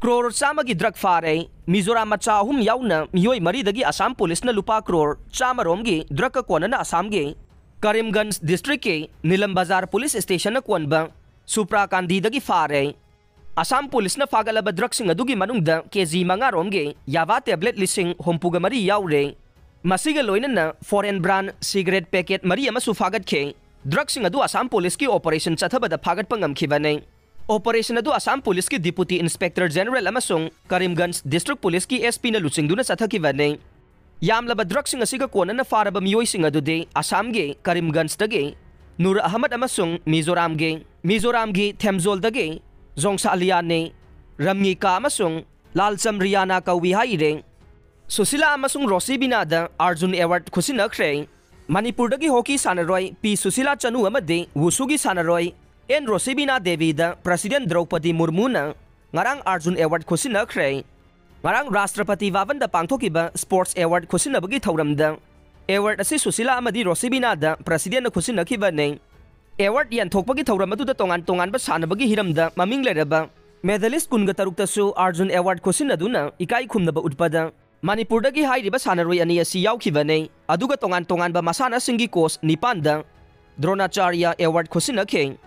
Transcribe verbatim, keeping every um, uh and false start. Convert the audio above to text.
ꯀ꯭ꯔꯣꯔ ꯆꯥꯝꯃꯒꯤ ꯗ꯭ꯔꯒ ꯐꯥꯔꯦ꯫ ꯃꯤꯖꯣꯔꯥꯝ ꯃꯆꯥ ꯑꯍꯨꯝ ꯌꯥꯎꯅ ꯃꯤꯑꯣꯏ ꯃꯔꯤꯗꯒꯤ ꯑꯁꯥꯝ ꯄꯨꯂꯤꯁꯅ ꯂꯨꯄꯥ ꯀ꯭ꯔꯣꯔ ꯆꯥꯝꯃ ꯔꯣꯝꯒꯤ ꯗ꯭ꯔꯒꯀ ꯀꯣꯟꯅꯅ ꯑꯁꯥꯝꯒꯤ ꯀꯔꯤꯝꯒꯟꯖ ꯗꯤꯁꯇ꯭ꯔꯤꯛꯀꯤ ꯅꯤꯂꯝ ꯕꯖꯥꯔ ꯄꯨꯂꯤꯁ ꯁ꯭ꯇꯦꯁꯟꯅ ꯀꯣꯟꯕ ꯁꯨꯄ꯭ꯔꯥꯀꯥꯟꯗꯤꯗꯒꯤ ꯐꯥꯔꯦ꯫ ꯑꯁꯥꯝ ꯄꯨꯂꯤꯁꯅ ꯐꯥꯒꯠꯂꯕ ꯗ꯭ꯔꯒꯁꯤꯡ ꯑꯗꯨꯒꯤ ꯃꯅꯨꯡꯗ ꯀꯦ ꯖꯤ ꯃꯉꯥ ꯔꯣꯝꯒꯤ ꯌꯥꯚꯥ ꯇꯦꯕ꯭ꯂꯦꯠ ꯂꯤꯁꯤꯡ ꯍꯨꯝꯐꯨꯒ ꯃꯔꯤ ꯌꯥꯎꯔꯦ꯫ ꯃꯁꯤꯒ ꯂꯣꯏꯅꯅ ꯐꯣꯔꯦꯟ ꯕ꯭ꯔꯥꯟ ꯁꯤꯒꯔꯦꯠ ꯄꯦꯀꯦꯠ ꯃꯔꯤ ꯑꯃꯁꯨ ꯐꯥꯒꯠꯈꯤ꯫ ꯗ꯭ꯔꯒꯁꯤꯡ ꯑꯗꯨ ꯑꯁꯥꯝ ꯄꯨꯂꯤꯁꯀꯤ ꯑꯣꯄꯔꯦꯁꯟ ꯆꯠꯊꯕꯗ ꯐꯥꯒꯠꯄ ꯉꯝꯈꯤꯕꯅꯤ꯫ ꯑꯣꯄꯔꯦꯁꯟ ꯑꯗꯨ ꯑꯁꯥꯝ ꯄꯨꯂꯤꯁꯀꯤ ꯗꯤꯄꯨꯇꯤ ꯏꯟꯁꯄꯦꯛꯇꯔ ꯖꯦꯅꯔꯦꯜ ꯑꯃꯁꯨꯡ ꯀꯔꯤꯝꯒꯟꯖ ꯗꯤꯁꯇ꯭ꯔꯤꯛ ꯄꯨꯂꯤꯁꯀꯤ ꯑꯦꯁ ꯄꯤꯅ ꯂꯨꯆꯤꯡꯗꯨꯅ ꯆꯠꯊꯈꯤꯕꯅꯤ꯫ ꯌꯥꯝꯂꯕ ꯗ꯭ꯔꯒꯁꯤꯡ ꯑꯁꯤꯒ ꯀꯣꯟꯅꯅ ꯐꯥꯔꯕ ꯃꯤꯑꯣꯏꯁꯤꯡ ꯑꯗꯨꯗꯤ ꯑꯁꯥꯝꯒꯤ ꯀꯔꯤꯝꯒꯟꯖꯇꯒꯤ ꯅꯨꯔ ꯑꯍꯃꯗ ꯑꯃꯁꯨꯡ ꯃꯤꯖꯣꯔꯥꯝꯒꯤ, ꯃꯤꯖꯣꯔꯥꯝꯒꯤ ꯊꯦꯝꯖꯣꯜꯗꯒꯤ ꯖꯣꯡꯁꯥꯂꯤꯌꯥꯅꯤ, ꯔꯝꯉꯤꯀꯥ ꯑꯃꯁꯨꯡ ꯂꯥꯜꯆꯝꯔꯤꯌꯥꯅꯥ ꯀꯧꯏ ꯍꯥꯏꯔꯦ꯫ ꯁꯨꯁꯤꯂꯥ ꯑꯃꯁꯨꯡ ꯔꯣꯁꯤꯕꯤꯅꯥꯗ ꯑꯥꯔꯖꯨꯟ ꯑꯦꯋꯥꯔꯗ ꯈꯨꯠꯁꯤꯟꯅꯈ꯭ꯔꯦ꯫ ꯃꯅꯤꯄꯨꯔꯗꯒꯤ ꯍꯣꯀꯤ ꯁꯥꯟꯅꯔꯣꯏ ꯄꯤ ꯁꯨꯁꯤꯂꯥ ꯆꯅꯨ ꯑꯃꯗꯤ ꯋꯨꯁꯨꯒꯤ ꯁꯥꯟꯅꯔꯣꯏ ꯑꯦꯟ ꯔꯣꯁꯤꯕꯤꯅꯥ ꯗꯦꯕꯤꯗ ꯄ꯭ꯔꯁꯤꯗꯦꯟ ꯗ꯭ꯔꯧꯄꯗꯤ ꯃꯨꯔꯃꯨꯅ ꯉꯔꯥꯡ ꯑꯥꯔꯖꯨꯟ ꯑꯦꯋꯥꯔꯗ ꯈꯨꯠꯁꯤꯟꯅꯈ꯭ꯔꯦ꯫ ꯉꯔꯥꯡ ꯔꯥꯁꯇ꯭ꯔꯄꯇꯤ ꯚꯕꯟꯗ ꯄꯥꯡꯊꯣꯛꯈꯤꯕ ꯁ꯭ꯄꯣꯔꯠꯁ ꯑꯦꯋꯥꯔꯗ ꯈꯨꯠꯁꯤꯟꯅꯕꯒꯤ ꯊꯧꯔꯝꯗ ꯑꯦꯋꯥꯔꯗ ꯑꯁꯤ ꯁꯨꯁꯤꯂꯥ ꯑꯃꯗꯤ ꯔꯣꯁꯤꯕꯤꯅꯥꯗ ꯄ꯭ꯔꯁꯤꯗꯦꯟꯅ ꯈꯨꯠꯁꯤꯟꯅꯈꯤꯕꯅꯤ꯫ ꯑꯦꯋꯥꯔꯗ ꯌꯦꯟꯊꯣꯛꯄꯒꯤ ꯊꯧꯔꯝ ꯑꯗꯨꯗ ꯇꯣꯉꯥꯟ ꯇꯣꯉꯥꯟꯕ ꯁꯥꯟꯅꯕꯒꯤ ꯍꯤꯔꯝꯗ ꯃꯃꯤꯡ ꯂꯩꯔꯕ ꯃꯦꯗꯥꯂꯤꯁ ꯀꯨꯟꯒ ꯇꯔꯨꯛꯇꯁꯨ ꯑꯥꯔꯖꯨꯟ ꯑꯦꯋꯥꯔꯗ ꯈꯨꯠꯁꯤꯟꯅꯗꯨꯅ ꯏꯀꯥꯏ ꯈꯨꯝꯅꯕ ꯎꯠꯄꯗ ꯃꯅꯤꯄꯨꯔꯗꯒꯤ ꯍꯥꯏꯔꯤꯕ ꯁꯥꯟꯅꯔꯣꯏ ꯑꯅꯤ ꯑꯁꯤ ꯌꯥꯎꯈꯤꯕꯅꯤ꯫ ꯑꯗꯨꯒ ꯇꯣꯉꯥꯟ ꯇꯣꯉꯥꯟꯕ ꯃꯁꯥꯟꯅꯁꯤꯡꯒꯤ ꯀꯣꯆ ꯅꯤꯄꯥꯟꯗ ꯗ꯭ꯔꯣꯅꯥꯆꯥꯔꯌ ꯑꯦꯋꯥꯔꯗ ꯈꯨꯠꯁꯤꯟꯅꯈꯤ꯫